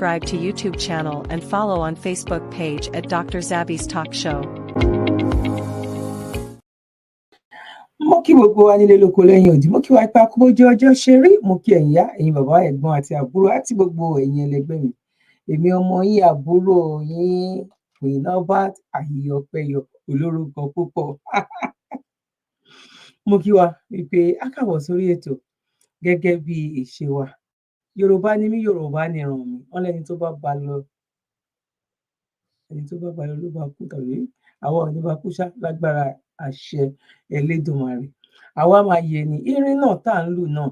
Subscribe to YouTube channel and follow on Facebook page at Dr. Zabby's Talk Show. Mo kí gbogbo wa nílé lóko lẹ́yìn odi. Mo kí wa ipa kó bójú ọjọ́ ṣe rí. Mo kí ẹ̀yin ìyá, ẹ̀yin bàbá, ẹ̀gbọ́n àti àbúrò àti gbogbo ẹ̀yin ẹlẹgbẹ́ mi. Èmi ọmọ yín, àbúrò yín, Queen Albert Ayọpẹyọ, olórúkọ púpọ̀. Mo kí wa wípé a káàbọ̀ sórí ètò gẹ́gẹ́ bí ìṣe wa. Yorùbá ni mí, Yorùbá ni ìran mi. Wọ́n lẹ́ni tó bá bá lọ, ẹni tó bá bá lọ ló bá kú, tàbí àwa ò ní bá kú ṣá lágbára àṣẹ Elédùmarè. Àwa máa yè ní irin náà tá à ń lù náà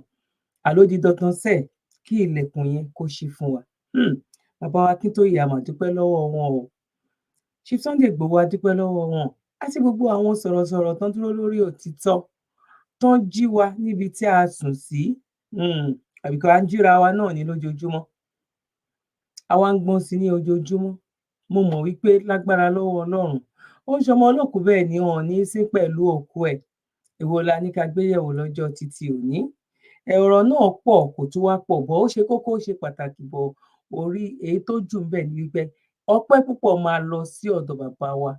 àló di dandan sẹ́ẹ̀ kí ilẹ̀kùn yẹn kó ṣí fún wa. Bàbá wa Akíntóyè, a mà dúpẹ́ lọ́wọ́ wọn o. Chief Sunday Igboho, a dúpẹ́ lọ́wọ́ wọn àti gbogbo àwọn sọ̀rọ̀sọ̀rọ̀ tán dúró lórí òtítọ́, tán jí wa níbi tí a sùn sí, àbíkọ́ à ń jíra wa náà ní lójoojúmọ́, àwa ń gbọ́n sí ní ojoojúmọ́. Mo mọ̀ wípé lágbára lọ́wọ́ Ọlọ́run, ó ń ṣọmọ olókùú bẹ́ẹ̀ ni wọn ò ní í sí pẹ̀lú òkú ẹ̀. Èwo la ní ká gbé yẹ̀wò lọ́jọ́ títí òní? Ọ̀rọ̀ náà pọ̀, kò tún wá pọ̀ bọ́, ó ṣe kókó, ó ṣe pàtàkì bọ̀. Orí èyí tó jù ńbẹ̀ ni wípé ọpẹ́ púpọ̀ máa lọ sí ọ̀dọ̀ bàbá wa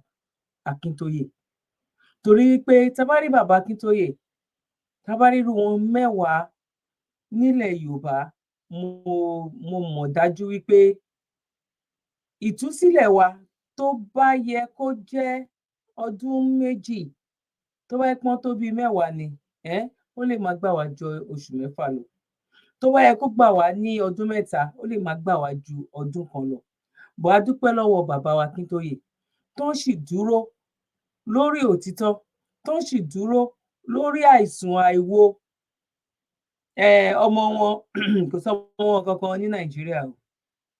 Akíntóyè, torí wípé tá bá rí bàbá Akíntóyè, tá bá rí irú wọn 10 nílẹ̀ Yorùbá, mo mọ̀ dájú wípé ìtúsílẹ̀ wa tó bá yẹ kó jẹ́ ọdún 2, tó bá yẹ pọ́n tó bíi 10 ni, ó lè má gbà wá ju oṣù 6 lọ. Tó bá yẹ kó gbà wá ní ọdún 3, ó lè má gbà wá ju ọdún 1 lọ bó. A dúpẹ́ lọ́wọ́ bàbá wa Akíntóyè tó ń sì dúró lórí òtítọ́, tó ń sì dúró lórí àìsùn àìwo. Ọmọ wọn, kò sọmọ wọn kankan ní Nàìjíríà o.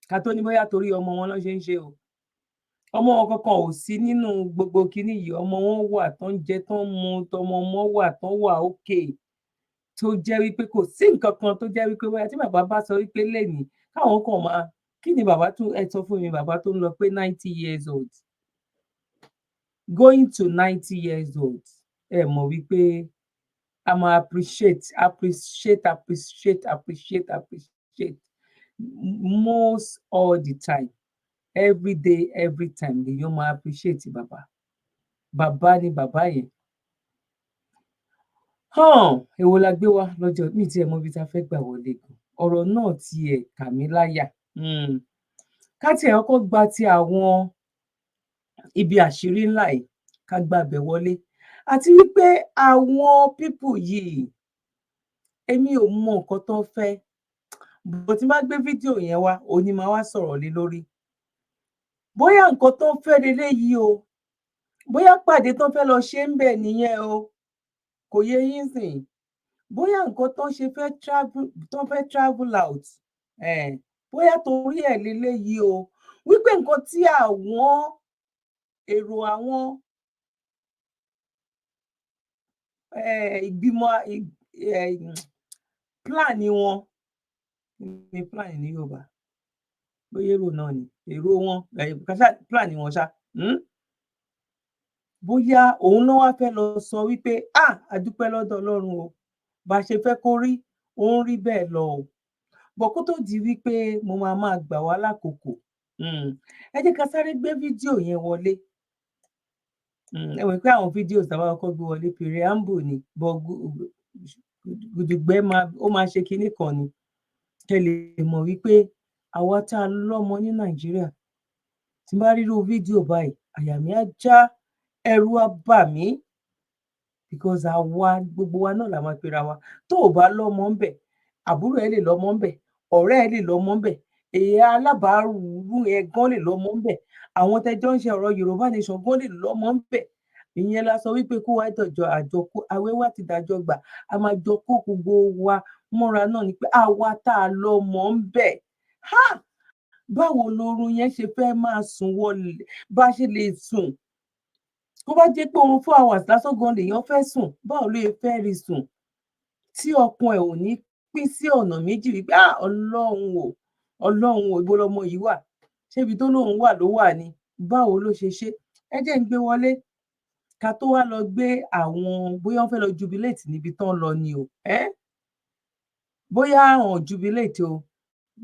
Ká tó ní bóyá torí ọmọ wọn ló ṣe ń ṣe o, ọmọ wọn kankan ò sí nínú gbogbo kinní yìí. Ọmọ wọn wà tó ń jẹ, tó ń mu, tọmọ ọmọ wà tó wà ókè, tó jẹ́ wípé kò sí nǹkan kan tó jẹ́ wípé bóyá tí bàbá bá sọ wípé lẹ́nìí káwọn kàn máa kí ni bàbá tún. Ẹ sọ fún mi, bàbá tó ń lọ pé 90 years old, going to 90 years old, ẹ mọ̀ wípé a máa appreciate, appreciate, appreciate, appreciate, appreciate most all the time, every day, every time lèèyàn máa appreciate bàbá. Bàbá ni bàbá yẹn hàn. Èwo la gbé wá lọ́jọ́ mi tí ẹ mọ ibi tá a fẹ́ gbà wọlé gan? Ọ̀rọ̀ náà tiẹ̀ kà mí láyà. Ká tiẹ̀ kọ́kọ́ gba ti àwọn ibi àṣírí ńlá yìí, ká gbàbẹ̀ wọlé, àti wípé àwọn people yìí, èmi ò mọ nǹkan tó ń fẹ́ bó. Tí n bá gbé fídíò yẹn wá, òun ni màá wá sọ̀rọ̀ lé lórí, bóyá nǹkan tó ń fẹ́ leléyìí o, bóyá pàdé tó ń fẹ́ lọ ṣe ń bẹ̀ nìyẹn o. Kò yé yín sìn? Bóyá nǹkan tó ń ṣe fẹ́ travel, tó ń fẹ́ travel out, bóyá torí ẹ̀ leléyìí o, wípé nǹkan tí àwọn èrò, àwọn ìgbìmọ̀, plan wọn ní, plan ní Yorùbá, bóyá èrò náà ni èrò wọn, plan wọn ṣá, Bóyá òun náà wá fẹ́ lọ sọ wípé, "Ah, a dúpẹ́ lọ́dọ̀ Ọlọ́run o, bá a ṣe fẹ́ kó rí, ó ń rí bẹ́ẹ̀ lọ o." Bọ̀ kó tó di wípé mo máa máa gbà wá lákòókò, ẹ jẹ́ ká sáré gbé fídíò yẹn wọlé. Ẹ mọ̀ pé àwọn fídíò tá a bá kọ́kọ́ gbé wọlé, preamble ni, but gudugbẹ́ máa ó máa ṣe kinní kan ni, kẹ́ lè mọ̀ wípé àwa tá a lọ́mọ ní Nàìjíríà, tí n bá rí irú fídíò báyìí, àyà mi á já, ẹ̀rù á bà mí, because àwa gbogbo wa náà la máa pera wa. Tó o bá lọ́mọ ńbẹ̀, àbúrò ẹ lè lọ́mọ ńbẹ̀, ọ̀rẹ́ ẹ lè lọ́mọ ńbẹ̀, èyí alábàárù ẹ gan lè lọ́mọ ńbẹ̀, àwọn tẹjọ́ ń ṣe ọ̀rọ̀ Yorùbá Nation gan lè lọ́mọ ńbẹ̀. Ìyẹn la sọ wípé kó wá dọ̀jọ́ àjọ kó awẹ́wà ti dájọ́ gbà, a máa jọ kó gbogbo wa mọ́ra náà ni pé àwa tá a lọ́mọ ńbẹ̀, ha, báwo lorun yẹn ṣe fẹ́ máa sùn wọlé? Bá a ṣe lè sùn, kó bá jẹ́ pé oorun 4 hours lásán gan lèèyàn fẹ́ sùn, báwo ló ṣe fẹ́ rí sùn tí ọkàn ẹ̀ ò ní pín sí ọ̀nà méjì wípé, "Ah, Ọlọ́run o, Ọlọ́run o, ibo lọmọ yìí wà? Ṣé ibi tó lóun wà ló wà ni? Báwo ló ṣe ṣe?" Ẹ jẹ́ ń gbé wọlé, ká tó wá lọ gbé àwọn, bóyá wọ́n fẹ́ lọ jubilate níbi tán lọ ni o, bóyá àwọn jubilate o,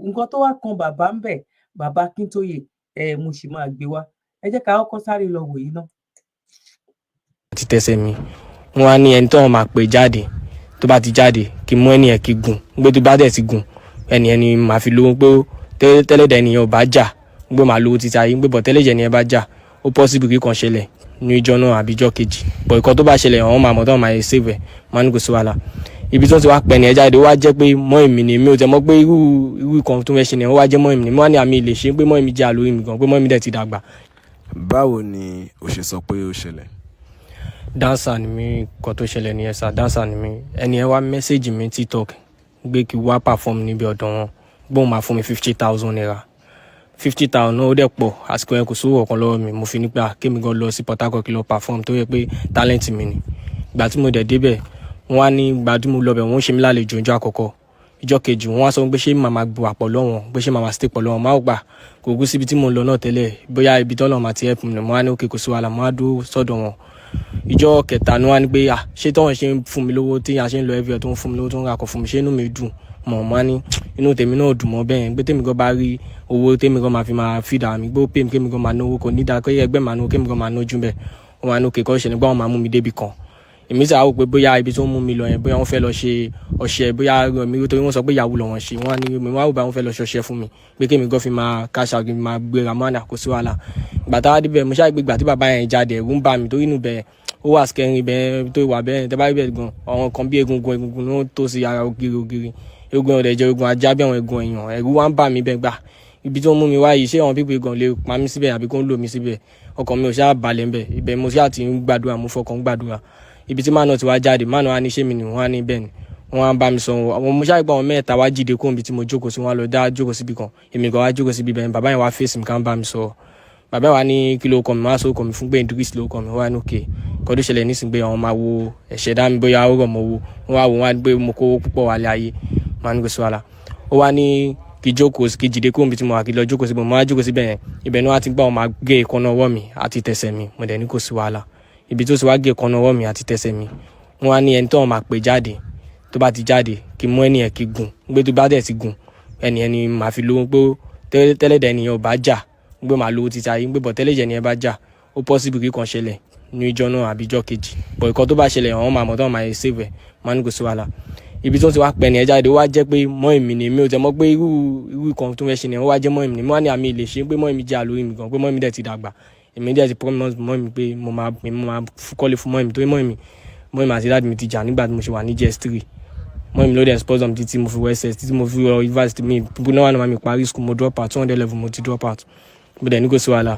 nǹkan tó wá kan bàbá ń bẹ̀. Bàbá Akíntóyè ẹ, mo sì máa gbé wá. Ẹ jẹ́ ká kọ́kọ́ sáré lọ wòyí ná. Àti tẹsẹ̀ mi, wọ́n á ní ẹni tó wọn máa pè jáde, tó bá ti jáde, kí mú ẹni ẹ̀ kí gùn gbé, tó bá dẹ̀ ti gùn ẹni ẹni màá fi lówó pé tẹ́lẹ̀dẹ̀ ènìyàn ò bá jà gbé, màá lówó títa yìí gbé bọ̀. Tẹ́lẹ̀jẹ̀ ènìyàn bá jà, ó possible kí kan ṣẹlẹ̀ ní ìjọ náà àbí ìjọ kejì bọ̀. Ìkan tó bá ṣẹlẹ̀, àwọn máa mọ̀ tó máa save ẹ̀. Máa ní kò sí wàhálà. Ibi tó ti wá pẹ̀ ní ẹ jáde, ó wá jẹ́ pé mọ́ èmi ni mi ò tẹ̀ mọ́ pé irú ìkan tó fẹ́ ṣe ni. Ó wá jẹ́ mọ́ èmi ni mo wá ní àmì ìlè ṣe pé mọ́ èmi jẹ́ àlórí mi gan, pé mọ́ èmi dẹ̀ ti dàgbà. Báwo ni o ṣe sọ pé ó ṣẹlẹ̀? Dancer ni mí. Kan tó ṣẹlẹ̀ ní ẹ̀sà, dancer ni mí. Ẹni ẹ wá message mi TikTok gbé kí wá perform níbi ọ̀dọ̀ wọn, gbóhùn máa fún mi ₦50,000. 50,000 náà ó dẹ̀ pọ̀. Àsìkò yẹn kò sówó ọ̀kan lọ́wọ́ mi. Mo fi nípa kémi gan lọ sí Port Harcourt kí lọ perform, tó yẹ pé talent mi ni. Ìgbà tí mo dẹ̀ débẹ̀, wọ́n á ní ìgbà tí mo lọ bẹ̀, wọ́n ṣe mí lálejò ọjọ́ àkọ́kọ́. Ìjọ́ kejì, wọ́n á sọ pé ṣé màmá wà pọ̀ lọ́wọ́n, pé ṣé màmá stay pọ̀ lọ́wọ́n. Máa gbà kò kú síbi tí mo ń lọ náà tẹ́lẹ̀, bóyá ibi tọ́lọ̀ máa ti help mi. Mo á ní okay, kò sí wàhálà. Mo á dúró sọ́dọ̀ wọn. Ìjọ́ kẹta ni wọ́n á ní pé à ṣé tọ́wọ́n ṣe ń fún mi lówó, tí a ṣe ń lọ everywhere, tó ń fún mi lówó, tó ń ra kọ̀ fún mi, ṣé inú mi dùn mọ̀? Mo á ní inú tèmi náà dùn mọ́ bẹ́ẹ̀, pé tèmi gan bá rí owó, tèmi gan máa fi máa fìdá mi gbó pé kémi gan máa náwó, kò ní dáa kó ẹgbẹ́ máa náwó, kémi gan máa nájú bẹ́ẹ̀. Wọ́n máa ní okay, kọ́ ṣẹlẹ̀ gbọ́, wọn máa mú mi débi kan. Èmi sì á wò pé bóyá ibi tó ń mú mi lọ yẹn, bóyá wọ́n fẹ́ lọ ṣe ọṣẹ, bóyá mi torí wọ́n sọ pé ìyàwó lọ́wọ́n ṣe. Wọ́n á ní mi wá wò bá wọ́n fẹ́ lọ ṣe ọṣẹ fún mi, pé kémi gan fi máa cash out, kí n máa gbéra mọ́nà, kò sí wàhálà. Ìgbà tá a débẹ̀, mo ṣáà gbé ìgbà tí bàbá yẹn jáde, ẹ̀rù ń bà mí torí inú bẹ̀ ó wà skẹrin bẹ́ẹ̀ tó wà bẹ́ẹ̀. Tẹ́ bá rí bẹ́ẹ̀ gan, àwọn kan bí egungun, egungun ló ń tó sí ara ògiri ògiri. Egungun ọ̀dẹ̀ jẹ́ egungun ajá bí àwọn egungun èèyàn. Ẹ̀rù wá ń bà mí bẹ́ẹ̀ gbà ibi tí wọ́n mú mi wá yìí, ṣé àwọn people gan lè pa mí síbẹ̀ àbí kó ń lò mí síbẹ̀? Ọkàn mi ò ṣáà balẹ̀ ńbẹ̀. Ibẹ̀ mo ṣáà ti ń gbàdúrà, mo fọkàn gbàdúrà. Ibi tí màá náà ti wá jáde, màá náà wá ní ṣé mi ni? Wọ́n á ní bẹ́ẹ̀ ni. Wọ́n á bá mi sọ àwọn. Mo ṣáà gbọ́ àwọn mẹ́ta wá jíde kó níbi tí mo jókòó sí, wọ́n á lọ dá jókòó síbi kan. Èmi gan wá jókòó síbi bẹ́ẹ̀. Bàbá yẹn wá fèsì mi ká ń bá mi sọ. Bàbá yẹn wá ní kí ló kọ mi? Wọ́n á sọ kọ mi fún pé Idris ló kọ mi. Wọ́n á ní okay, kọ́ tó ṣẹlẹ̀ nísìnyí pé àwọn máa wo ẹ̀ṣẹ̀ dá mi, bóyá ó rọ̀ mọ́ owó. Wọ́n wá wò, wọ́n á ní pé mo kówó púpọ̀ wálé ayé. Máa ní kò sí wàhálà. Ó wá ní kí jókòó, kí jìde kó níbi tí mo wà, kí lọ jókòó síbẹ̀. Mo wá jókòó síbẹ̀ yẹn. Ibẹ̀ ni wọ́n á ti gbọ́, wọn máa gé èékánná ọwọ́ mi àti tẹsẹ̀ mi. Mo dẹ̀ ní kò sí wàhálà. Ibi tó ti wá gé èékánná ọwọ́ mi àti tẹsẹ̀ mi, wọ́n á ní ẹni tó wọn máa pè jáde, tó bá ti jáde, kí mú ẹni ẹ̀ kí gùn gbé, tó bá dẹ̀ ti gùn ẹni ẹni màá fi lówó, pé tẹ́lẹ̀dẹ̀ ènìyàn ò bá jà gbé, màá lówó títa yìí gbé bọ̀. Tẹ́lẹ̀jẹ̀ ènìyàn bá jà, ó possible kí kan ṣẹlẹ̀ ní ìjọ náà àbí ìjọ kejì bọ̀. Ìkan tó bá ṣẹlẹ̀, àwọn máa mọ̀ tó máa save ẹ̀. Máa ní kò sí wàhálà. Ibi tó ti wá pẹ̀ ní ẹ jáde, ó wá jẹ́ pé mọ́ èmi ni mi ò tẹ̀ mọ́ pé irú ìkan tó fẹ́ ṣe ni. Ó wá jẹ́ mọ́ èmi ni mo wá ní àmì ìlè ṣe pé mọ́ èmi jẹ́ àlórí mi gan, pé mọ́ èmi dẹ̀ ti dàgbà. Èmi dẹ̀ ti promise mọ́ èmi pé mo máa kọ́lé fún mọ́ èmi, torí mọ́ èmi àti daddy mi ti jà nígbà tí mo ṣe wà ní JS3. Mọ́ èmi ló dẹ̀ sponsor mi títí mo fi wọ SS, títí mo fi wọ university. Mi náà wà náà mi parí school, mo drop out 200 level, mo ti drop out. Mo dẹ̀ ní kò sí wàhálà.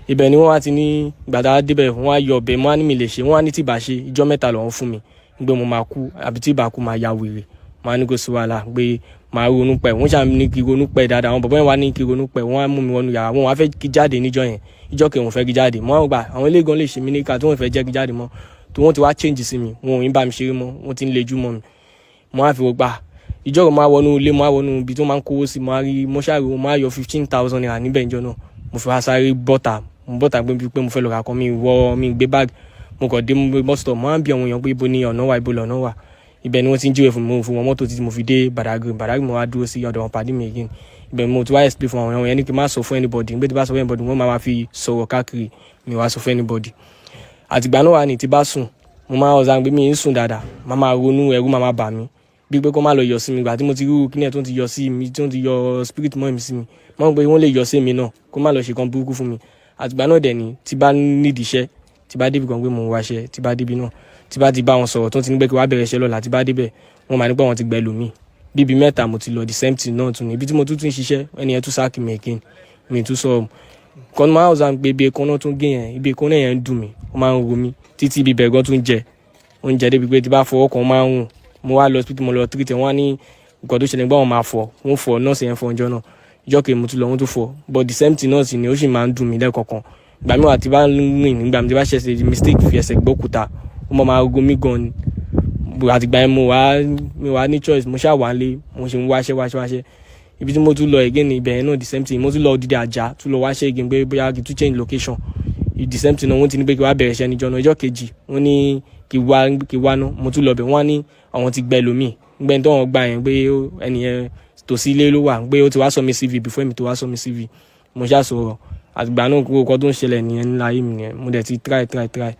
Ibẹ̀ ni wọ́n wá ti ní gbàdá débẹ̀, wọ́n á yọ ọbẹ̀. Wọ́n á ní mi lè ṣe. Wọ́n á ní tí ì bá ṣe, ìjọ́ 3 lọ́wọ́ fún mi pé mo máa kú, àbí tí ì bá kú, máa ya wèrè. Máa ní kò sí wàhálà, pé máa ronú pẹ̀. Wọ́n ṣáà ní kí ronú pẹ̀ dáadáa. Àwọn bàbá yẹn wá ní kí ronú pẹ̀. Wọ́n á mú mi wọnú yàrá, wọn wá fẹ́ kí jáde níjọ́ yẹn. Ìjọ́ kejì, wọ́n fẹ́ kí jáde mọ́. Àwọn gbà àwọn ilé gan lè ṣe mí níkà tí wọ́n fẹ́ jẹ́ kí jáde mọ́, tí wọ́n ti wá change sí mi. Wọn ò ní bá mi ṣeré mọ́, wọ́n ti ń lejú mọ́ mi. Mo á fi wọ́n gbà ìjọ́ kan, mo á wọnú ilé, mo á wọnú ibi tó máa ń kówó sí, mo á rí, mo ṣáà rí, mo á yọ ₦15,000 níbẹ̀ níjọ́ náà. Mo fi wá sáré bọ́tà, mo bọ́tà pé mo fẹ́ lọ rà kan. Mi wọ mi gbé báàgì, mo kàn dé bus stop, mo á ń bi àwọn èèyàn pé ibo ni ọ̀nà wà, ibo lọ̀nà wà. Ibẹ̀ ni wọ́n ti ń jíwèé fún mi. Mo fún wọn mọ́tò títí mo fi dé Badagry. Badagry mo wá dúró sí ọ̀dọ̀ wọn pàdé mi again. Ibẹ̀ mo ti wá explain fún àwọn èèyàn yẹn ní kí n má sọ fún anybody, pé tí bá sọ fún anybody, wọ́n máa fi sọ̀rọ̀ káàkiri. Mi wá sọ fún anybody. Àtìgbà náà wà ní tí bá sùn, mo máa ọ̀sán pé mi ń sùn dáadáa, máa máa ronú, ẹ̀rù máa máa bà mí bí pé kó má lọ yọ sí mi. Ìgbà tí mo ti rí kíní ẹ̀ tó ti yọ sí mi, tó ti yọ spirit mọ́ mi sí mi, mo mọ̀ pé wọ́n lè yọ sí mi náà, kó má lọ ṣe kan burúkú fún mi. Àtìgbà náà dẹ̀ ni tí bá nídìí iṣẹ́, tí bá débi kan pé mò ń wáṣẹ́, tí bá débi náà, tí bá ti bá wọn sọ̀rọ̀, tó ti ní pé kí wàá bẹ̀rẹ̀ iṣẹ́ lọ́la, tí bá débẹ̀, wọ́n máa ní pé wọ́n ti gbẹ lómi. Bíbi mẹ́ta mo ti lọ, the same thing náà tún ní. Ibi tí mo tún tún ṣiṣẹ́, ẹni yẹn tún sack mi again. Mi tún sọ kan máa ń pé ibi èékánná tún gé yẹn, ibi èékánná yẹn ń dùn mí, ó máa ń ro mí títí. Ibi bẹ̀rẹ̀ gan tún jẹ oúnjẹ débi pé tí bá fọwọ́ kan, máa ń rùn. Mo wá lọ hospital, mo lọ treat. Wọ́n á ní nǹkan tó ṣẹlẹ̀ nígbà wọn máa fọ, wọ́n fọ, nọ́ọ̀sì yẹn fọ ọjọ́ náà. Ìjọ́ kejì mo tún lọ, wọ́n tún fọ, but the same thing náà sì ni, ó sì máa ń dùn mí lẹ́ẹ̀kọ̀kan. Ìgbà mi wà tí bá ń rìn, nígbà mi tí bá ṣẹ̀ṣẹ̀ mistake fi ẹsẹ̀ gbókúta, ó máa máa ro mí gan ni. Àtìgbà yẹn mo wá mi wá ní choice, mo ṣáà wà lé, mo ṣe ń wáṣẹ́ wáṣẹ́ wáṣẹ́. Ibi tí mo tún lọ again ní ibẹ̀ yẹn náà, the same thing. Mo tún lọ odidi àjà, tún lọ wáṣẹ́ again pé bóyá kí n tún change location, the same thing náà. Wọ́n ti ní pé kí wá bẹ̀rẹ̀ iṣẹ́ níjọ́ náà. Ìjọ́ kejì, wọ́n ní kí wá ná. Mo tún lọ bẹ̀, wọ́n á ní àwọn ti gbẹ lómi gbẹ́ni tó wọ́n gbà yẹn pé ẹni yẹn Tòsí ilé ló wà, pé ó ti wá sọ mi CV before mi tó wá sọ mi CV. Mo ṣáà sọ̀rọ̀. Àtìgbà náà, kó nǹkan tó ń ṣẹlẹ̀ nìyẹn nílá ayé mi nìyẹn. Mo dẹ̀ ti try, try, try.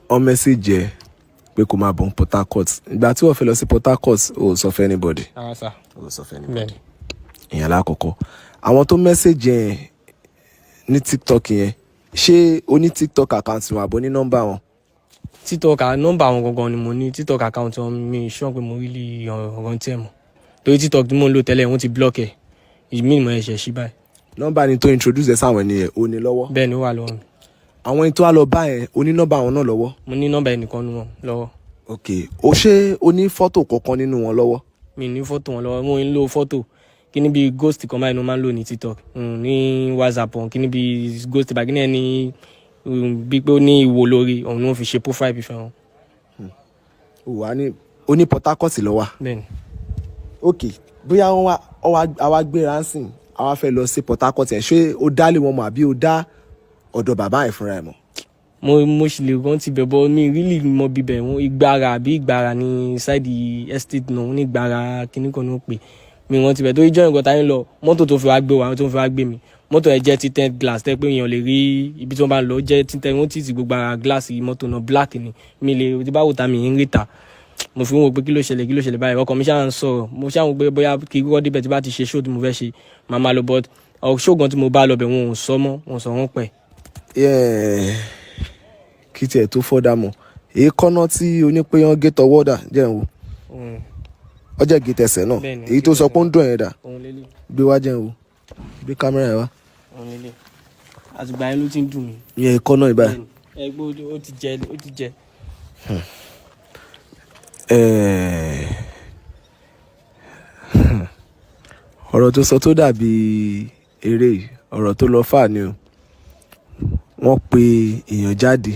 Wọ́n message ẹ pé kó máa bọ̀ ní Port Harcourt. Ìgbà tí wọ́n fẹ́ lọ sí Port Harcourt, o ò sọ fún anybody? Rárá sà. O ò sọ fún anybody? Bẹ́ẹ̀ni. Ìyẹn lákọ̀ọ́kọ́. Àwọn tó message yẹn ní TikTok yẹn, ṣé o ní TikTok account wọn àbọ̀ ní nọ́mbà wọn? TikTok nọ́mbà àwọn gangan ni mo ní. TikTok account wọn, mi sure pé mo really rántí ẹ̀ mọ́, torí TikTok tí mò ń lò tẹ́lẹ̀, wọ́n ti block ẹ̀. Ìmí ìmọ̀ ẹ̀ṣẹ̀ sí báyìí. Nọ́mbà ni tó introduce ẹ sáwọn ènìyàn, o ní lọ́wọ́? Bẹ́ẹ̀ ni, ó wà lọ́wọ́ mi. Àwọn ẹni tó wá lọ bá yẹn, o ní nọ́mbà wọn náà lọ́wọ́? Mo ní nọ́mbà ẹnìkan nu wọn lọ́wọ́. Ok, o ṣé o ní fọ́tò kankan nínú wọn lọ́wọ́? Mi ní fọ́tò wọn lọ́wọ́. Mo ń lo fọ́tò kíní bíi ghost kan báyìí ni mo máa ń lò ní TikTok, ní WhatsApp wọn, kíní bíi ghost báyìí, kíní ẹni bíi pé ó ní ìwò lórí òun ni wọ́n fi ṣe profile picture wọn. O wà ní o ní Port Harcourt ló wà? Bẹ́ẹ̀ ni. Ok, bóyá wọ́n wá àwa gbéra ń sìn, àwa fẹ́ lọ sí Port Harcourt yẹn, ṣé o dá lé wọn mọ̀ àbí o dá ọ̀dọ̀ bàbá yẹn fúnra ẹ̀ mọ̀? Mo sì lè rántí bẹ̀, bọ́ mi really mọ bíbẹ̀ wọn. Ìgbára àbí Ìgbára ní side estate náà, wọn ní Ìgbára kíní kan ní ó pè. Mi rántí bẹ̀ torí jọ́ nǹkan táyé ń lọ, mọ́tò tó fi wá gbé wa, tó fi wá gbé mi, mọ́tò ẹ̀ jẹ́ tinted glass, tẹ́ pé èèyàn lè rí ibi tí wọ́n bá ń lọ. Ó jẹ́ tinted, wọ́n tì gbogbo ara glass mọ́tò náà, black ni. Mi lè tí bá wò ta mi ń rí ta. Mo fi ń wò pé kí ló ṣẹlẹ̀, kí ló ṣẹlẹ̀ báyìí. Ọkàn mi ṣáà ń sọ̀rọ̀. Mo ṣáà ń wò pé bóyá kí kọ́kọ́ débẹ̀, tí bá ti ṣe show tí mo fẹ́ ṣe, màá máa lọ, but show gan tí mo bá lọ bẹ̀, wọn ò sọ mọ́, wọn ò sọ wọ́n pẹ̀. Yeah, kí tiẹ̀ tó fọ́dà mọ̀, èékánná tí onípéyàn gé tọwọ́ dà, jẹ́ ń wò. Ọjọ́ gé tẹsẹ̀ náà? Bẹ́ẹ̀ni. Èyí tó sọ pé ó ń dùn ẹ̀ dà? Òun lélẹ̀. Gbé wá, jẹ́ ń wò. Gbé kámẹ́rà ẹ̀ wá. Òun lélẹ̀. Àtìgbà yẹn ló ti ń dùn mí. Ìyẹn èékánná ìbáyìí? Bẹ́ẹ̀ni. Ẹ gbó, ó ti jẹ, ó ti jẹ. Ọ̀rọ̀ tó sọ tó dàbí eré yìí, ọ̀rọ̀ tó lọ fà ni o. Wọ́n pe èèyàn jáde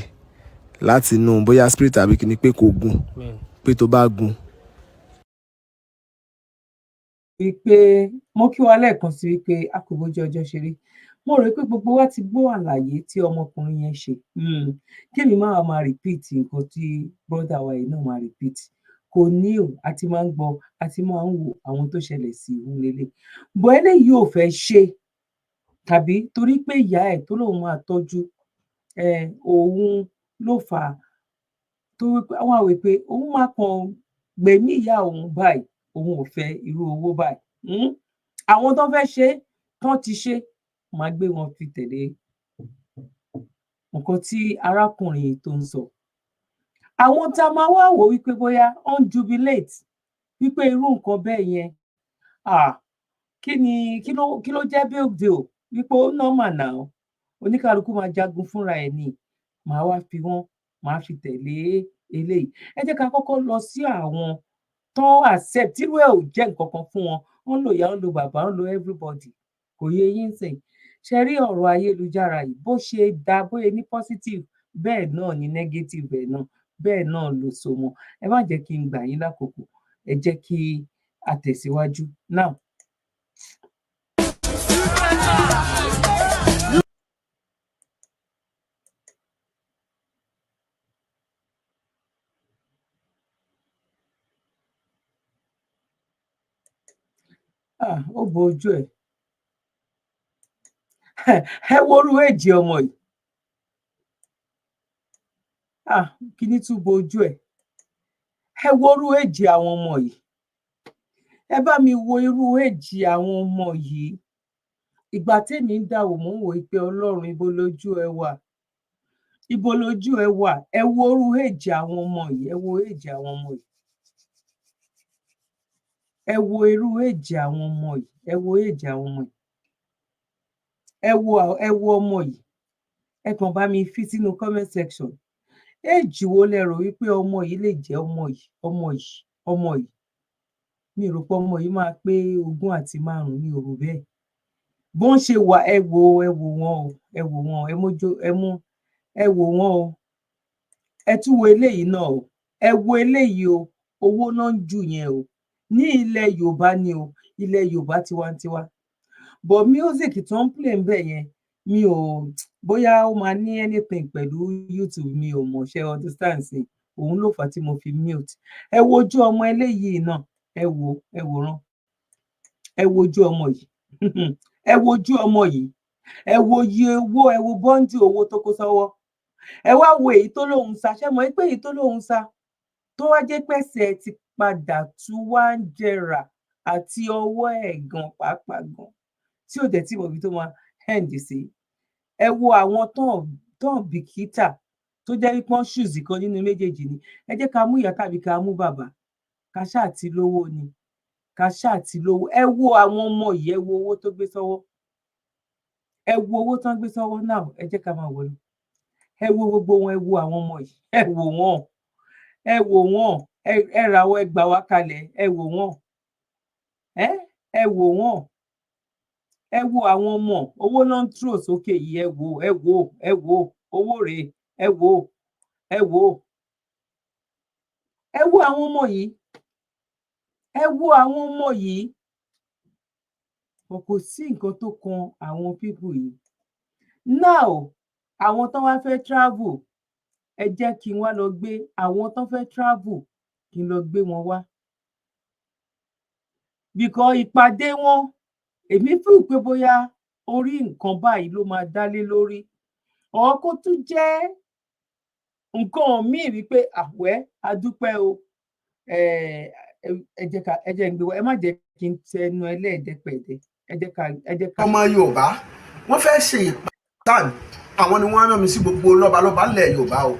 láti inú bóyá spirit àbí kíní pé kò gun, pé tó bá gun. Wípé mo kí wa lẹ́ẹ̀kan sí wípé a kò bójú ọjọ́ ṣe rí. Mo rò pé gbogbo wa ti gbọ́ àlàyé tí ọmọkùnrin yẹn ṣe. Kí èmi máa máa repeat nǹkan tí brother wa yìí náà máa repeat, kò ní o. A ti máa ń gbọ́, a ti máa ń wo àwọn tó ṣẹlẹ̀ sí òun lélẹ̀ bọ́. Eléyìí ò fẹ́ ṣe tàbí torí pé ìyá ẹ̀ tó lóun máa tọ́jú òun ló fà á, tó wípé wọ́n á wí pé òun máa kàn gbẹ̀mí ìyá òun báyìí, òun ò fẹ́ irú owó báyìí. Àwọn tó fẹ́ ṣe é tán ti ṣe, máa gbé wọn fi tẹ̀lé nǹkan tí arákùnrin yìí tó ń sọ. Àwọn tá a máa wá wò wípé bóyá ó ń jubilate wípé irú nǹkan bẹ́ẹ̀ yẹn, ah, kí ni, kí ló jẹ́ big deal, wípé ó normal now, oníkálukú máa jagun fúnra ẹ̀ ni, màá wá fi wọ́n, màá fi tẹ̀lé eléyìí. Ẹ jẹ́ ká kọ́kọ́ lọ sí àwọn tó accept tírú ẹ̀ ò jẹ́ nǹkan kan fún wọn. Wọ́n ń lo ìyá, wọ́n ń lo bàbá, wọ́n ń lo everybody. Kò yé yín sìn. Ṣe rí ọ̀rọ̀ ayélujára yìí, bó ṣe dá, bóyá ní positive, bẹ́ẹ̀ náà ní negative ẹ̀ náà, bẹ́ẹ̀ náà ló so mọ́. Ẹ má jẹ́ kí n gbà yín lákòókò, ẹ jẹ́ kí a tẹ̀síwájú now. Ah, ó bo ojú ẹ̀. Ẹ wo orú èjì ọmọ yìí. Ah, kíní tún bo ojú ẹ̀. Ẹ wo orú èjì àwọn ọmọ yìí. Ẹ bá mi wo irú èjì àwọn ọmọ yìí. Ìgbà tèmi ń dàwò, mò ń wò ó pé Ọlọ́run, ibo lójú ẹ wà, ibo lójú ẹ wà? Ẹ wo orú èjì àwọn ọmọ yìí. Ẹ wo èjì àwọn ọmọ yìí. Ẹ wo irú èjì àwọn ọmọ yìí. Ẹ wo èjì àwọn ọmọ yìí. Ẹ wo ọmọ yìí. Ẹ kàn bá mi fi sínú comment section, éèjì wo lẹ rò wípé ọmọ yìí lè jẹ́? Ọmọ yìí, ọmọ yìí, ọmọ yìí, mi ò rò pé ọmọ yìí máa pé 25. Mi ò rò bẹ́ẹ̀. Bó ń ṣe wà, ẹ wo, ẹ wò wọn o, ẹ wò wọn. Ẹ mójú ẹ mú, ẹ wò wọn o. Ẹ tún wo eléyìí náà o. Ẹ wo eléyìí o. Owó náà ń jù yẹn o, ní ilẹ̀ Yorùbá ni o, ilẹ̀ Yorùbá tiwantiwa. But music tó ń play ń bẹ̀ yẹn, mi ò bóyá ó máa ní anything pẹ̀lú YouTube, mi ò mọ̀. Ṣe understand sí? Òun ló fà á tí mo fi mute. Ẹ wojú ọmọ eléyìí náà. Ẹ wo, ẹ wòran, ẹ wojú ọmọ yìí, ẹ wojú ọmọ yìí, ẹ wo iye owó, ẹ wo bundle owó tó kó sọ́wọ́. Ẹ wá wo èyí tó lóun sa ṣé mọ̀ pé èyí tó lóun sa tó wá jẹ́ pẹ̀sẹ̀ ti padà tún wá ń jẹrà àti ọwọ́ ẹ̀ gan pàápàá gan, tí ò dẹ̀ tí mọ̀ ibi tó máa end sí. Ẹ wo àwọn tán bìkítà tó jẹ́ wípé wọ́n choose kan nínú méjèèjì ni. Ẹ jẹ́ ká mú ìyá tàbí ká mú bàbá, ká ṣáà ti lówó ni, ká ṣáà ti lówó. Ẹ wo àwọn ọmọ yìí, ẹ wo owó tó gbé sọ́wọ́, ẹ wo owó tán gbé sọ́wọ́ náà. Ẹ jẹ́ ká máa wò lọ. Ẹ wo gbogbo wọn, ẹ wo àwọn ọmọ yìí, ẹ wò wọ́n, ẹ wò wọ́n. Ẹ ra wọ, ẹ gbà wá kalẹ̀. Ẹ wò wọ́n, ẹ wò wọ́n, ẹ wo àwọn ọmọ. Owó náà ń tró sókè yìí. Ẹ wò, ẹ wò, ẹ wò owó rèé. Ẹ wò, ẹ wò, ẹ wo àwọn ọmọ yìí, ẹ wo àwọn ọmọ yìí. Kò sí nǹkan tó kan àwọn people yìí. Now, àwọn tó wá fẹ́ travel, ẹ jẹ́ kí n wá lọ gbé àwọn tó fẹ́ travel, kí n lọ gbé wọn wá, because ìpàdé wọn, èmi feel pé bóyá orí nǹkan báyìí ló máa dálé lórí, ọ̀ kó tún jẹ́ nǹkan míì wípé àwẹ́ adúpẹ́ o. Ẹ jẹ́ ká, ẹ jẹ́ ń gbé wá. Ẹ má jẹ́ kí n tẹnu ẹlẹ́ẹ̀dẹ́pẹ̀ẹ́dẹ́. Ẹ jẹ́ ká, ẹ jẹ́ ká. Ọmọ Yorùbá, wọ́n fẹ́ ṣe ìpàdé. Àwọn ni wọ́n rán mi sí gbogbo lọ́balọ́ba ńlẹ̀ Yorùbá o,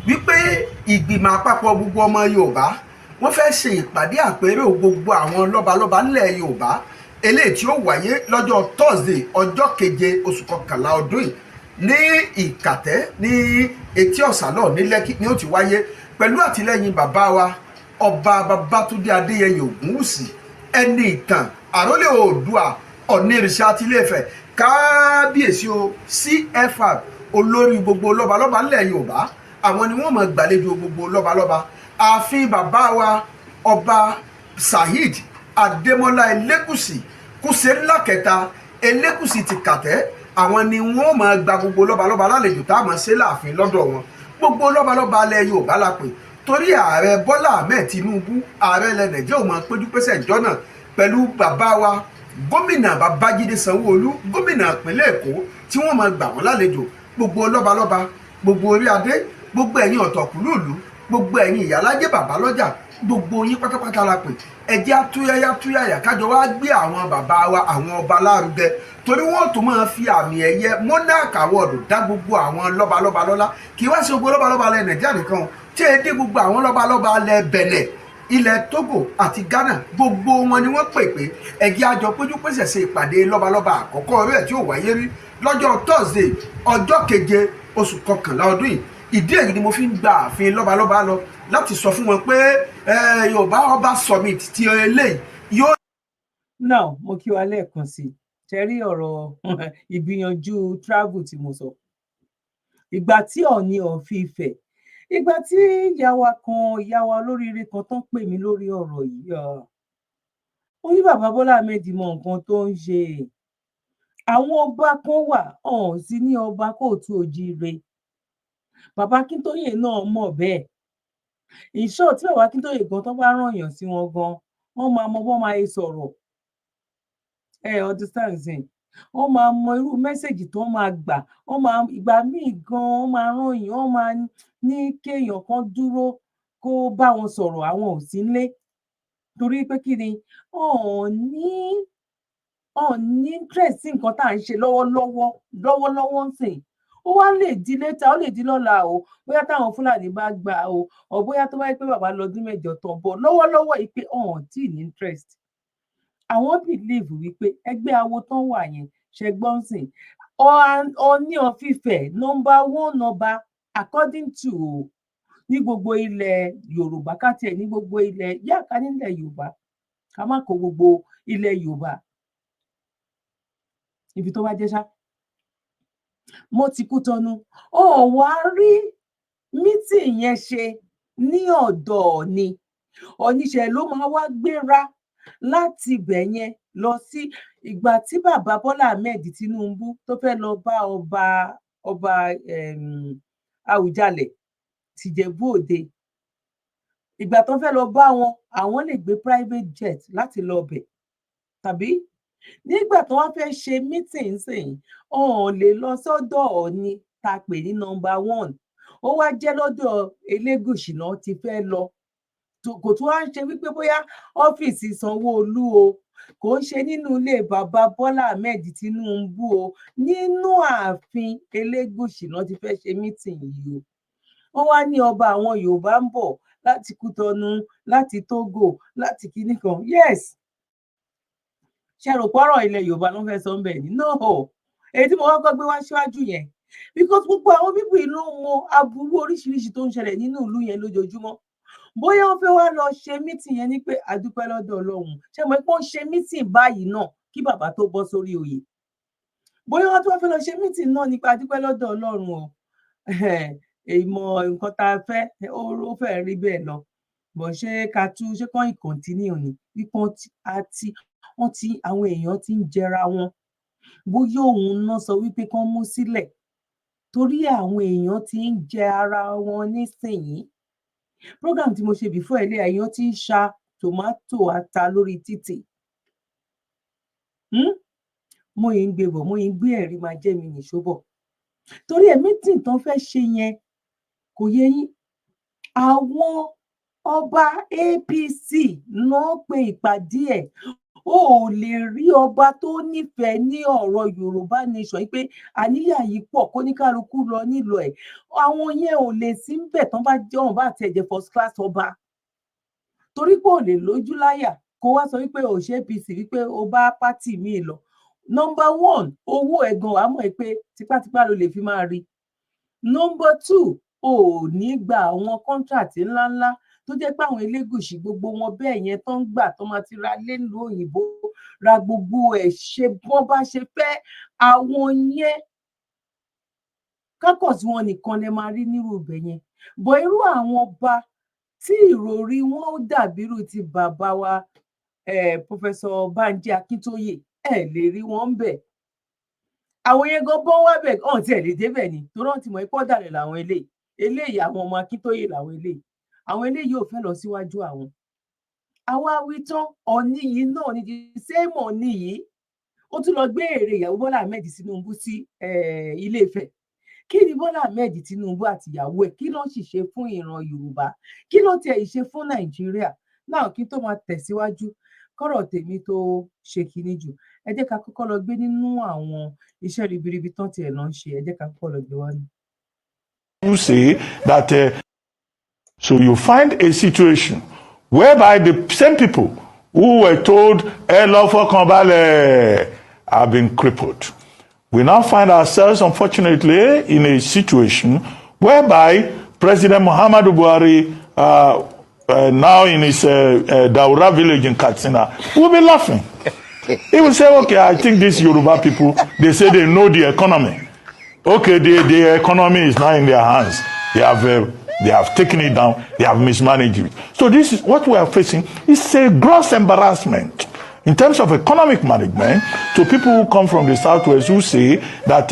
wípé ìgbìmọ̀ àpapọ̀ gbogbo ọmọ Yorùbá, wọ́n fẹ́ ṣe ìpàdé àpérò gbogbo àwọn lọ́balọ́ba ńlẹ̀ Yorùbá, eléyìí tí ó wáyé lọ́jọ́ Thursday, ọjọ́ 7 oṣù 11 ọdún yìí, ní Ìkàtẹ́, ní etí ọ̀sà náà ní Lẹ́kì ni ó ti wáyé, pẹ̀lú àtìlẹ́yìn bàbá wa, Ọba Babátúndé Adéyẹyè Ògúnwùsì, ẹni ìtàn, àrólé Oòdùà, Ọ̀nìrìṣà tilé-Ifẹ̀, kábíyèsí o, CFR, olórí gbogbo lọ́balọ́ba ńlẹ̀ Yorùbá. Àwọn ni wọ́n máa gbàlejò gbogbo lọ́balọ́ba. Ààfin bàbá wa, Ọba Saheed Adémọ́lá Elégùṣì, Kúṣe ńlá kẹta, Elégùṣì ti Kàtẹ́, àwọn ni wọ́n máa gba gbogbo lọ́balọ́ba lálejò, tá a máa ṣe láàfin lọ́dọ̀ wọn. Gbogbo lọ́balọ́ba alẹ́ Yorùbá la pè, torí Ààrẹ Bọ́lá Ahmed Tinubu, ààrẹ ilẹ̀ Nàìjíríà, ò máa péjú pésẹ̀ ìjọ náà pẹ̀lú bàbá wa, Gómìnà Babájídé Sanwó-Olú, gómìnà ìpínlẹ̀ Èkó, tí wọ́n máa gbà wọ́n lálejò. Gbogbo lọ́balọ́ba, gbogbo orí adé, gbogbo ẹ̀yin ọ̀tọ̀kùlúùlú, gbogbo ẹ̀yin ìyálájẹ́, bàbá lọ́jà, gbogbo yín pátápátá la pè. Ẹ jẹ́ àtúyáyá túyáyà kájọ wá gbé àwọn bàbá wa, àwọn ọba lárugẹ, torí wọ́n tún máa fi àmì ẹ̀yẹ Monarch Award dá gbogbo àwọn lọ́balọ́ba lọ́lá. Kì í wá sí gbogbo lọ́balọ́ba ilẹ̀ Nàìjíríà nìkan o, tí ẹ dé gbogbo àwọn lọ́balọ́ba ilẹ̀ Bẹ̀nẹ̀, ilẹ̀ Togo àti Ghana, gbogbo wọn ni wọ́n pè pé ẹ jẹ́ àjọ péjú pèsè ṣe ìpàdé lọ́balọ́ba àkọ́kọ́ rẹ̀ tí ò wáyé rí lọ́jọ́ Thursday, ọjọ́ 7 oṣù 11 ọdún yìí. Ìdí èyí ni mo fi ń gba ààfin lọ́balọ́ba lọ láti sọ fún wọn pé Yorùbá Ọba Summit ti eléyìí yóò. Now, mo kí wa lẹ́ẹ̀kan sí i. Ṣe rí ọ̀rọ̀ ìgbìyànjú travel tí mo sọ, ìgbà tí Ọọ̀ni of Ifẹ̀, ìgbà tí ìyá wa kan, ìyá wa olóríire kan tán pè mí lórí ọ̀rọ̀ yìí, ó ní bàbá Bọ́lá Ahmed mọ nǹkan tó ń ṣe. Àwọn ọba kan wà ọ̀hún sí ní ọba kóòtù òjíire. Bàbá Akíntóyè náà mọ̀ bẹ́ẹ̀. In short, tí bàbá Akíntóyè gan tó bá rán èèyàn sí wọn gan, wọ́n máa mọ bọ́n máa sọ̀rọ̀. Ẹ understand sìn, wọ́n máa mọ irú message tó máa gbà. Wọ́n máa, ìgbà míì gan, wọ́n máa rán èèyàn, wọ́n máa ní kéèyàn kan dúró kó bá wọn sọ̀rọ̀, àwọn ò sí nílé. Torí pé kí ni? Wọn ò ní interest sí nǹkan tá à ń ṣe lọ́wọ́lọ́wọ́ lọ́wọ́lọ́wọ́ ń sìn. Ó wá lè di later, ó lè di lọ́la o, bóyá táwọn Fúlàní bá gbà o, ọ̀ bóyá tó bá yẹ pé bàbá lọ́dún 8 tán bọ̀ lọ́wọ́lọ́wọ́ yìí pé ọ̀hún tí ní interest. Àwọn believe wípé ẹgbẹ́ awo tán wà yẹn ṣẹgbọ́n sìn. Ọọ̀ni of Ifẹ̀, number one ọba according to ní gbogbo ilẹ̀ Yorùbá, ká tiẹ̀ ní gbogbo ilẹ̀ yá, ká nílẹ̀ Yorùbá, ká má kó gbogbo ilẹ̀ Yorùbá, ibi tó bá jẹ́ ṣá mo ti kú tọnu. Ó wá rí meeting yẹn ṣe ní ọ̀dọ̀ Ọ̀ọ̀ni. Oníṣẹ́ ló máa wá gbéra láti ibẹ̀ yẹn lọ sí ìgbà tí bàbá Bọ́lá Ahmed Tinubu tó fẹ́ lọ bá ọba Àwùjalẹ̀ tìjẹ̀bú Òde. Ìgbà tó fẹ́ lọ bá wọn, àwọn lè gbé private jet láti lọ bẹ̀, tàbí nígbà tó wá fẹ́ ṣe meeting sìn, ọ̀hún lè lọ sọ́dọ̀ Ọọ̀ni tá a pè ní number one. Ó wá jẹ́ lọ́dọ̀ Elégùṣì náà ti fẹ́ lọ. Kò tún wá ń ṣe wípé bóyá ọ́fíìsì Sanwó-Olú o, kò ń ṣe nínú ilé bàbá Bọ́lá Ahmed Tinubu o, nínú ààfin Elégùṣì náà ti fẹ́ ṣe meeting yìí o. Wọ́n wá ní ọba àwọn Yorùbá ń bọ̀ láti Kútọnu, láti Togo, láti kinní kan. Yes, ṣe rò pọ́rọ̀ ilẹ̀ Yorùbá ló ń fẹ́ sọ ń bẹ̀ ni? No, èyí tí mo kọ́kọ́ gbé wá síwájú yẹn, because gbogbo àwọn bíbí ìlú mọ aburú oríṣiríṣi tó ń ṣẹlẹ̀ nínú ìlú yẹn lójoojúmọ́. Bóyá wọ́n fẹ́ wá lọ ṣe meeting yẹn ní pé àdúpẹ́ lọ́dọ̀ Ọlọ́run, ṣe mọ̀ pé ó ń ṣe meeting báyìí náà kí bàbá tó bọ́ sórí oyè? Bóyá wọ́n tún wá fẹ́ lọ ṣe meeting náà nípa àdúpẹ́ lọ́dọ̀ Ọlọ́run o, ìmọ̀ nǹkan tá a fẹ́, ó fẹ́ rí bẹ́ẹ̀ lọ bọ̀. Ṣé ká tú ṣé kàn continue ni wípé àti wọ́n ti àwọn èèyàn ti ń jẹra wọn? Bóyá òun náà sọ wípé kán mú sílẹ̀ torí àwọn èèyàn ti ń jẹ ara wọn nísìnyìí. Program tí mo ṣe before ilé, èèyàn ti ń ṣa tòmátò, ata lórí títì. Mo yìí ń gbé bọ̀, mo yìí ń gbé ẹ̀rí máa jẹ́ mi nìṣó bọ̀, torí ẹ̀ meeting tán fẹ́ ṣe yẹn, kò yé yín? Àwọn ọba APC náà pe ìpàdé ẹ̀. O ò lè rí ọba tó nífẹ̀ẹ́ ní ọ̀rọ̀ Yorùbá nation pé àníyàn yìí pọ̀, kó ní kálukú lọ nílò ẹ̀. Àwọn yẹn ò lè sí ń bẹ̀ tán bá jẹ́ wọn bá tiẹ̀ jẹ́ first class ọba, torí pé ò lè lójú láyà kó wá sọ wípé ò ṣe APC, wípé o bá party míì lọ. Number one, owó ẹ̀gan, wàá mọ̀ pé tipátipá ló lè fi máa rí. Number two, o ò ní gba àwọn contract ńláńlá tó jẹ́ pé àwọn Elégùṣì, gbogbo wọn bẹ́ẹ̀ yẹn tó ń gbà, tó máa ti ra lélu òyìnbó, ra gbogbo ẹ̀, ṣe bọ́n bá ṣe fẹ́. Àwọn yẹn kákọ̀sí wọn nìkan lè máa rí nírú ibẹ̀ yẹn bọ̀. Irú àwọn ọba tí ìròrí wọn ó dàbí irú ti bàbá wa, Professor Banji Akíntóyè, ẹ lè rí wọn ń bẹ̀. Àwọn yẹn gan bọ́n wá bẹ̀ ọ̀hún tí ẹ̀ lè débẹ̀ ni, torí wọ́n ti mọ̀ pé ọ̀dàlẹ̀ làwọn eléyìí. Eléyìí, àwọn ọmọ Akíntóyè làwọn eléyìí. Àwọn eléyìí ò fẹ́ lọ síwájú àwọn. Àwa wí tán, Ọ̀ní yìí náà ní the same Ọ̀ní yìí, ó tún lọ gbé èrè ìyàwó Bọ́lá Ahmed Tinubu sí Ilé Ifẹ̀. Kí ni Bọ́lá Ahmed Tinubu àti ìyàwó ẹ̀, kí ló sì ṣe fún ìran Yorùbá? Kí ló tiẹ̀ ṣe fún Nàìjíríà náà? Kí tó máa tẹ̀síwájú, kọ́rọ̀ tèmi tó ṣe kinní jù, ẹ jẹ́ ká kọ́kọ́ lọ gbé nínú àwọn iṣẹ́ ribiribi tán tiẹ̀ lọ ń ṣe. Ẹ jẹ́ ká kọ́kọ́ lọ gbé wá ní. You say that so you find a situation whereby the same people who were told ẹ lọ fọkàn balẹ̀ have been crippled. We now find ourselves, unfortunately, in a situation whereby President Muhammadu Buhari, now in his Daura village in Katsina, will be laughing. He will say, "Okay, I think these Yoruba people, they say they know the economy. Okay, the economy is now in their hands. They have taken it down. They have mismanaged it." So this is what we are facing. It's a gross embarrassment in terms of economic management to people who come from the Southwest, who say that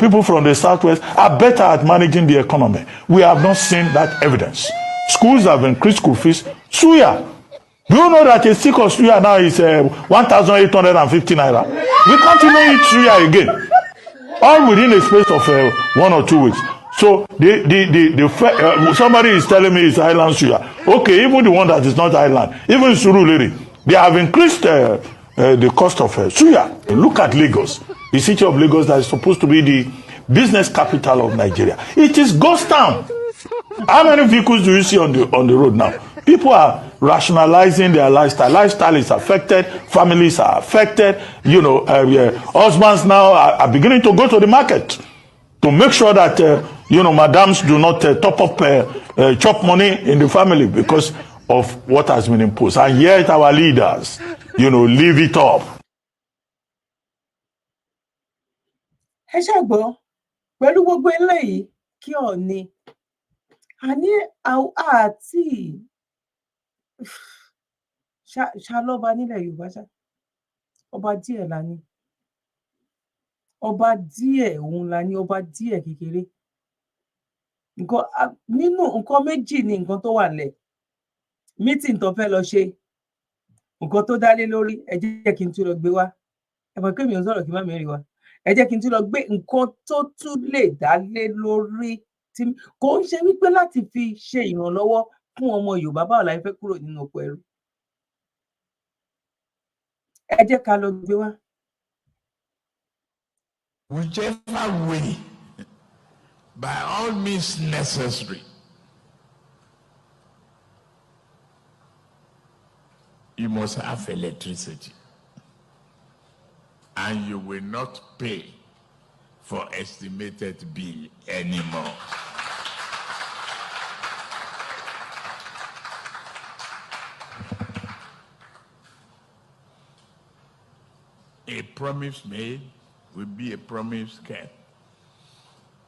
people from the Southwest are better at managing the economy. We have not seen that evidence. Schools have increased school fees. Suya. Do you know that a stick of suya now is 1,850 naira? We can't even eat suya again. All within a space of 1 or 2 weeks. So somebody is telling me it's island suya. Okay, even the one that is not island, even Surulere, they have increased the cost of suya. Look at Lagos, the city of Lagos that is supposed to be the business capital of Nigeria. It is ghost town. How many vehicles do you see on the road now? People are rationalizing their lifestyle. Lifestyle is affected. Families are affected. Yeah, husbands now are beginning to go to the market to make sure that madams do not top up chop money in the family because of what has been imposed. And yet our leaders leave it up. Ẹ ṣàgbọ́ pẹ̀lú gbogbo eléyìí, kí Ọ̀ọ̀ni àní àti ṣàlọ́ba nílẹ̀ Yorùbá, ṣá ọba díẹ̀ la ní, ọba díẹ̀ òun la ní, ọba díẹ̀ kékeré. Nǹkan nínú nǹkan méjì ni nǹkan tó wà nílẹ̀. Meeting tó fẹ́ lọ ṣe, nǹkan tó dálé lórí, ẹ jẹ́ kí n tún lọ gbé wá. Ẹ mọ̀ pé mi ò sọ̀rọ̀ kí n má mẹ́rin wá. Ẹ jẹ́ kí n tún lọ gbé nǹkan tó tún lè dálé lórí, tí kò ń ṣe wípé láti fi ṣe ìrànlọ́wọ́ fún ọmọ Yorùbá. Báwo la fẹ́ kúrò nínú oko ẹrú? Ẹ jẹ́ ká lọ gbé wá. Whichever way, by all means necessary, you must have electricity. And you will not pay for estimated bill anymore. A promise made will be a promise kept.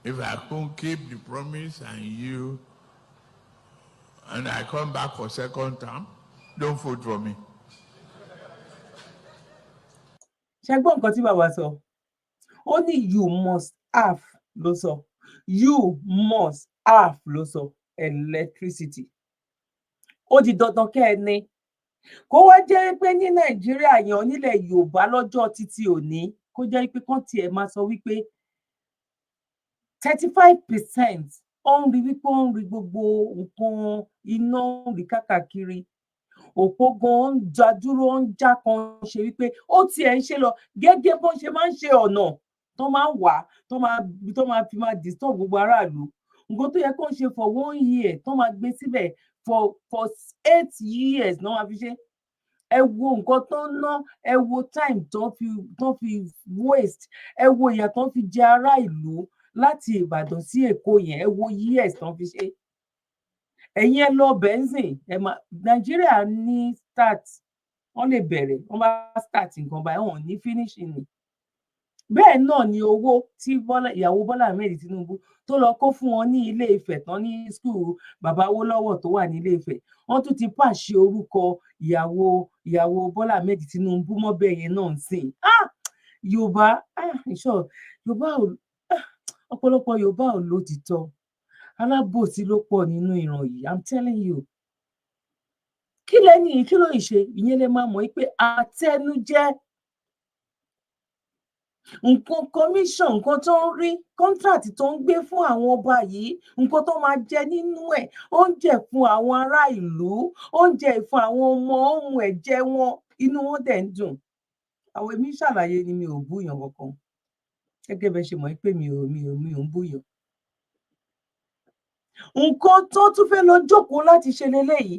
If I couldn't keep the promise and I come back for second term, don't vote for me. Ṣe gbọ́ nǹkan tí bàbá sọ? Ó ní "you must have" ló sọ, "you must have" ló sọ, electricity. Ó di dandan kẹ́ ẹ ní. Kó wá jẹ́ pé ní Nàìjíríà yẹn, nílẹ̀ Yorùbá lọ́jọ́ títí òní, kó jẹ́ pé kán tiẹ̀ máa sọ wípé 35%, ó ń rí wípé ó ń rí gbogbo nǹkan, iná ń rí káàkiri, òpó gan ń já dúró, ń já kan, ṣe wípé ó tiẹ̀ ń ṣe lọ gẹ́gẹ́ bó ṣe máa ń ṣe ọ̀nà tó máa ń wà, tó máa fi máa disturb gbogbo aráàlú. Nǹkan tó yẹ kó ń ṣe for one year, tó máa gbé síbẹ̀ for 8 years náà máa fi ṣe. Ẹ wo nǹkan tó ń ná, ẹ wo time tó fi waste, ẹ wo ìyà tó ń fi jẹ ará ìlú láti Ìbàdàn sí Èkó yẹn. Ẹ wo years tó ń fi ṣe. Ẹ̀yin ẹ lọ bẹ́ńsìn ẹ máa Nàìjíríà ní start, wọ́n lè bẹ̀rẹ̀, wọ́n bá start nǹkan báyìí, wọ́n ò ní finishing ni. Bẹ́ẹ̀ náà ni owó tí Bọ́lá, ìyàwó Bọ́lá Ahmed Tinubu, tó lọ kó fún wọn ní Ilé Ifẹ̀ tán, ní school bàbá Awólọ́wọ̀ tó wà ní Ilé Ifẹ̀. Wọ́n tún ti pàṣẹ orúkọ ìyàwó Bọ́lá Ahmed Tinubu mọ́bẹ̀ yẹn náà ń sìn. Ah, Yorùbá, ah, ìṣọ Yorùbá ò, ah, ọ̀pọ̀lọpọ̀ Yorùbá ò lótìtọ́, alábòsí ló pọ̀ nínú ìran yìí. I'm telling you. Kí lẹ́ni yìí, kí ló ń ṣe? Ìyẹn lè máa mọ̀ pé àtẹnujẹ nǹkan, commission, nǹkan tó ń rí, contract tó ń gbé fún àwọn ọba yìí, nǹkan tó máa jẹ nínú ẹ̀, oúnjẹ fún àwọn ará ìlú, oúnjẹ fún àwọn ọmọ ohun ẹ̀jẹ̀ wọn, inú wọn dẹ̀ ń dùn. Àwọn èmi ṣàlàyé ni, mi ò búyàn kankan, gẹ́gẹ́ bẹ́ẹ̀ ṣe mọ̀ pé mi ò ń búyàn. Nǹkan tó tún fẹ́ lọ jókòó láti ṣe leléyìí.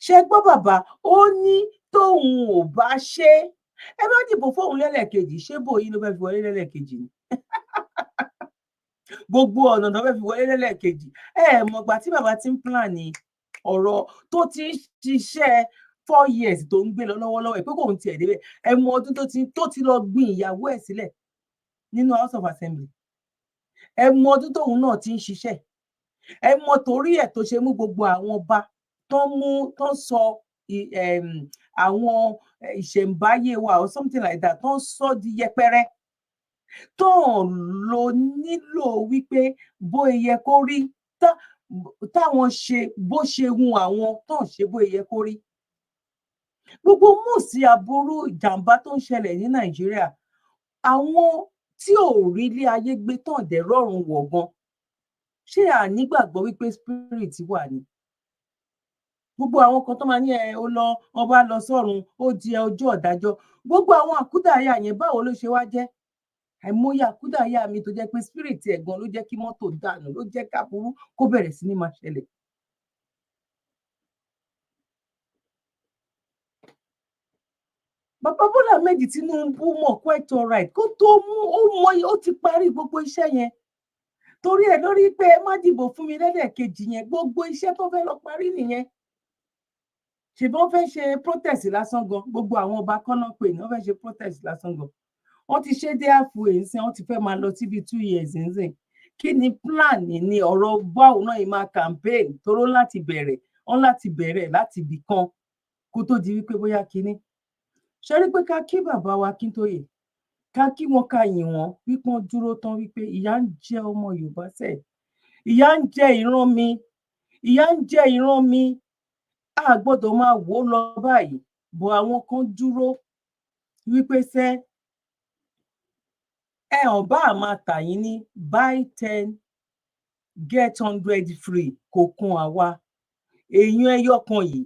Ṣe gbọ́ bàbá? Ó ní tóun ò bá ṣe é, ẹ má dìbò fóun lẹ́lẹ́kejì. Ṣé bòyí ló fẹ́ fi wọlé lẹ́lẹ́kejì ni? Gbogbo ọ̀nà tó fẹ́ fi wọlé lẹ́lẹ́kejì, ẹ mọ̀gbà tí bàbá ti ń plan ní ọ̀rọ̀ tó ti ń ṣiṣẹ́ 4 years tó ń gbé lọ lọ́wọ́lọ́wọ́ ẹ̀ pé kò ń tiẹ̀ débẹ̀. Ẹ mọ ọdún tó ti lọ gbin ìyàwó ẹ̀ sílẹ̀ nínú House of Assembly. Ẹ mọ ọdún tóun náà ti ń ṣiṣẹ́. Ẹ mọ torí ẹ̀ tó ṣe mú gbogbo àwọn ọba tó mú, tó sọ àwọn ìṣẹ̀ǹbáyé wa or something like that, tó ń sọ di yẹpẹrẹ, tó ń lo nílò wípé bó yẹ kó rí, táwọn ṣe bó ṣe hun àwọn tó ń ṣe bó yẹ kó rí. Gbogbo mùsí aburú, ìjàmbá tó ń ṣẹlẹ̀ ní Nàìjíríà, àwọn tí ò rí ilé ayé gbé tán dẹ̀ rọrùn wọ̀ gan. Ṣé à nígbàgbọ́ wípé spirit wà ní gbogbo àwọn kan tó máa ní ẹ ó lọ, wọn bá lọ sọ́run, ó di ọjọ́ ọ̀dájọ́, gbogbo àwọn àkúdàáyà yẹn, báwo ló ṣe wá jẹ́? Àìmọye àkúdàáyà mi tó jẹ́ pé spirit ẹ̀ gan ló jẹ́ kí mọ́tò dànù, ló jẹ́ káburú kó bẹ̀rẹ̀ sí ní máa ṣẹlẹ̀. Bàbá Bọ́lá Ahmed Tinubu mọ̀ quite alright kó tó mú, ó mọ, ó ti parí gbogbo iṣẹ́ yẹn. Torí ẹ̀ lórí pé ẹ má dìbò fún mi lẹ́lẹ́kejì yẹn, gbogbo iṣẹ́ tó fẹ́ lọ parí nìyẹn. Ṣèbí wọ́n fẹ́ ṣe protest lásán gan, gbogbo àwọn ọba kọ́nà pè ní wọ́n fẹ́ ṣe protest lásán gan. Wọ́n ti ṣe dé halfway nsìn, wọ́n ti fẹ́ máa lọ síbi 2 years nsìn. Kí ni plan ní ọ̀rọ̀ báwo náà yìí máa campaign toró láti bẹ̀rẹ̀? Wọ́n láti bẹ̀rẹ̀ láti ibì kan kó tó di wípé bóyá kínní ṣe rí pé ká kí bàbá wa Akíntóyè, ká kí wọn, ká yìn wọn wípé wọn dúró tán, wípé ìyà ń jẹ ọmọ Yorùbá sẹ, ìyà ń jẹ ìran mi, ìyà ń jẹ ìran mi. A gbọ́dọ̀ máa wò ó lọ báyìí bọ̀. Àwọn kan dúró wípé sẹ́ ẹ hàn bá a máa tà yín ní buy 10 get 100 free, kò kan àwa. Èèyàn ẹyọ kan yìí,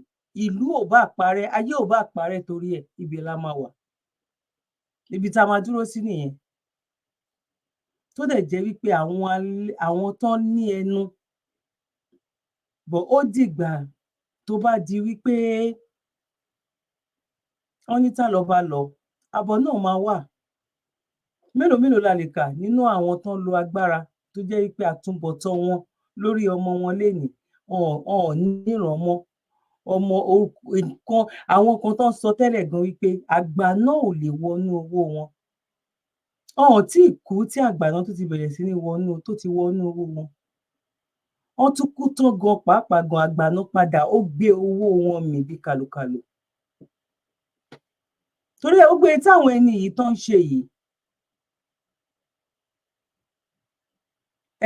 ìlú ò bá parẹ́, ayé ò bá parẹ́, torí ẹ̀ ibẹ̀ la máa wà, ibi tá a máa dúró sí nìyẹn. Tó dẹ̀ jẹ́ wípé àwọn tán ní ẹnu bọ̀, ó dìgbà tó bá di wípé wọ́n ní tá lọ bá lọ, àbọ̀ náà máa wà. Mélòó mélòó la lè kà nínú àwọn tán lo agbára tó jẹ́ wípé àtúbọ̀tán wọn lórí ọmọ wọn lénìí, wọn ò níran mọ́ ọmọ nǹkan. Àwọn kan tó ń sọ tẹ́lẹ̀ gan wípé àgbà náà ò lè wọnú owó wọn, wọn ò tí ì kú tí àgbà náà tó ti bẹ̀rẹ̀ sí ní wọnú, tó ti wọnú owó wọn. Wọ́n tún kú tán gan pàápàá gan, àgbà náà padà ó gbé owó wọn mì bí kàlùkàlù. Torí ẹ̀, gbogbo èyí táwọn ẹni yìí tán ń ṣe yìí,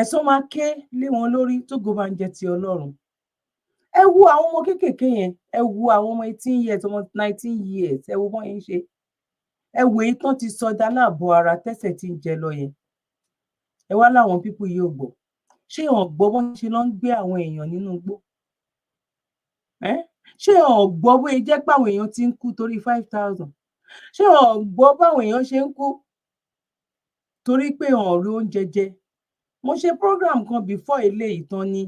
ẹ̀san máa ké lé wọn lórí, tógo bá ń jẹ́ ti Ọlọ́run. Ẹ wo àwọn ọmọ kéékèèké yẹn, ẹ wo àwọn ọmọ 18 years, ọmọ 19 years, ẹ wo bọ́n ṣe ń ṣe. Ẹ wo èyí tán ti sọ daláàbọ̀ ara, tẹ́sẹ̀ tí ń jẹ lọ yẹn. Ẹ wá láwọn people yìí ò gbọ́. Ṣé wọn gbọ́ bọ́n ṣe lọ ń gbé àwọn èèyàn nínú igbó? Ṣé wọn gbọ́ bóyá jẹ́ pé àwọn èèyàn ti ń kú torí 5,000? Ṣé wọn gbọ́ báwọn èèyàn ṣe ń kú torí pé wọn ò rí oúnjẹ jẹ? Mo ṣe program kan before eléyìí tán ní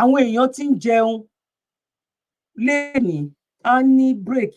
àwọn èèyàn tí ń jẹun lénìí, á ní break.